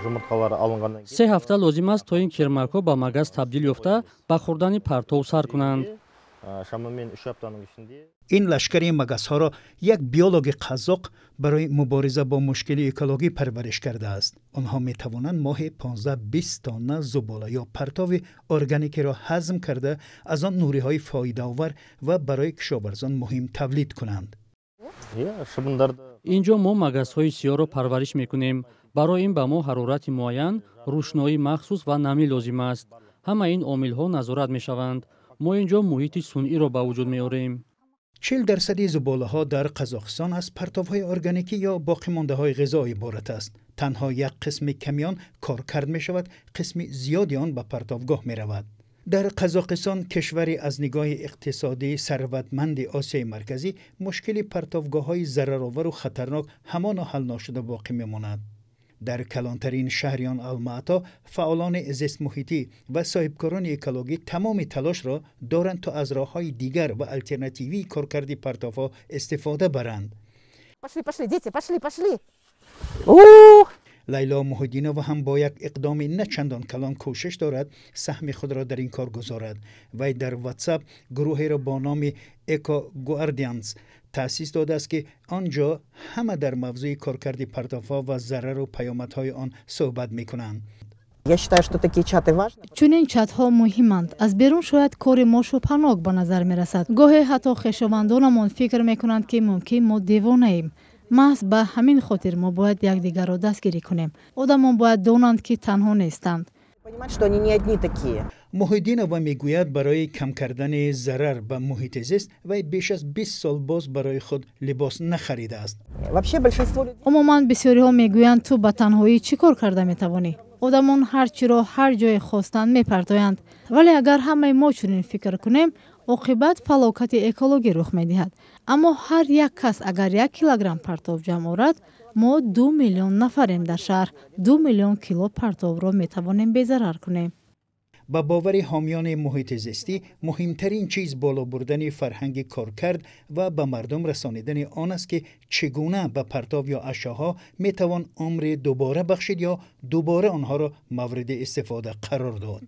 Жұмыртқалары алынғаннан кейін 3 ҳафта лозим аст, то ин кирмакҳо ба магас табдил ёфта, ба хӯрдани партов сар кунанд. Шамамен 3 аптаның ішінде. Ин лашкари магасҳоро як биологи қазоқ барои мубориза бо мушкили экологӣ парвариш кардааст. Онҳо метавонанд моҳе 15-20 тонна зубола ё партови органикиро ҳазм карда, аз он нуриҳои фоидаовар ва барои кишоварзон муҳим тавлид кунанд. Иә, шыбындарды. Ин ҷо мо магасҳои сиёҳро парвариш мекунем. Барои ин ба мо ҳарорати муайян, рӯшноии махсус ва намӣ лозим аст. Ҳамаи ин омилҳо назорат мешаванд. Мо ин ҷо муҳити сунъиро ба вуҷуд меорем. 40 дарсади зуболаҳо дар Қазоқистон аз партовҳои органикӣ ё боқимондаҳои ғизо иборат аст. Танҳо як қисми ками он коркард мешавад, қисми зиёди он ба партовгоҳ меравад. Дар Қазоқистон, кишвари аз нигоҳи иқтисодӣ сарватманди Осиёи Марказӣ, мушкили партовгоҳҳои зараровару хатарнок ҳамоно ҳал нашуда боқӣ мемонад. Дар калонтарин шаҳри он, Алмаато, фаъолони зистмуҳитӣ ва соҳибкорони экологӣ тамоми талошро доранд, то аз роҳҳои дигар ва алтернативии коркарди партовҳо истифода баранд. Пошли, пошли, дети, пошли, пошли. Лайло Муҳиддинова ҳам бо як иқдоми на чандон калон кӯшиш дорад саҳми худро дар ин кор гузорад. Вай дар Ватсап гурӯҳеро бо номи Эко Гуардианс таъсис додааст, ки он ҷо ҳама дар мавзӯи коркарди партовҳо ва зарару паёмадҳои он суҳбат мекунанд. Я считаю, что такие чаты важны. Чунин чатҳо муҳиманд. Аз берун шояд кори мо шубҳанок ба назар мерасад. Гоҳе ҳатто хешовандонамон фикр мекунанд, ки мумкин мо девонаем. Маҳз ба ҳамин хотир мо бояд якдигарро дастгирӣ кунем. Одамон бояд донанд, ки танҳо нестанд. Понимать, что они не одни такие. Муҳиддинова мегӯяд, барои кам кардани зарар ба муҳити зист вай беш аз 20 сол боз барои худ либос нахаридааст. Вообще большинство людей. Умуман бисёриҳо мегӯянд: «Ту ба танҳоӣ чӣ кор карда метавонӣ?» Одамон ҳар чиро ҳар ҷое хостанд мепартоянд. Вале агар ҳамаи мо чунин фикр кунем, оқибат фалокати экологӣ рух медиҳад. Аммо ҳар як кас агар 1 килограмм партов ҷамъ орад, мо 2 миллион нафарем дар шаҳр, 2 миллион кило партовро метавонем безарар кунем. Ба бовари ҳомиёни муҳити зистӣ, муҳимтарин чиз боло бурдани фарҳанги коркард ва ба мардум расонидани он аст, ки чӣ гуна ба партов ё ашёҳо метавон умри дубора бахшид ё дубора онҳоро мавриди истифода қарор дод.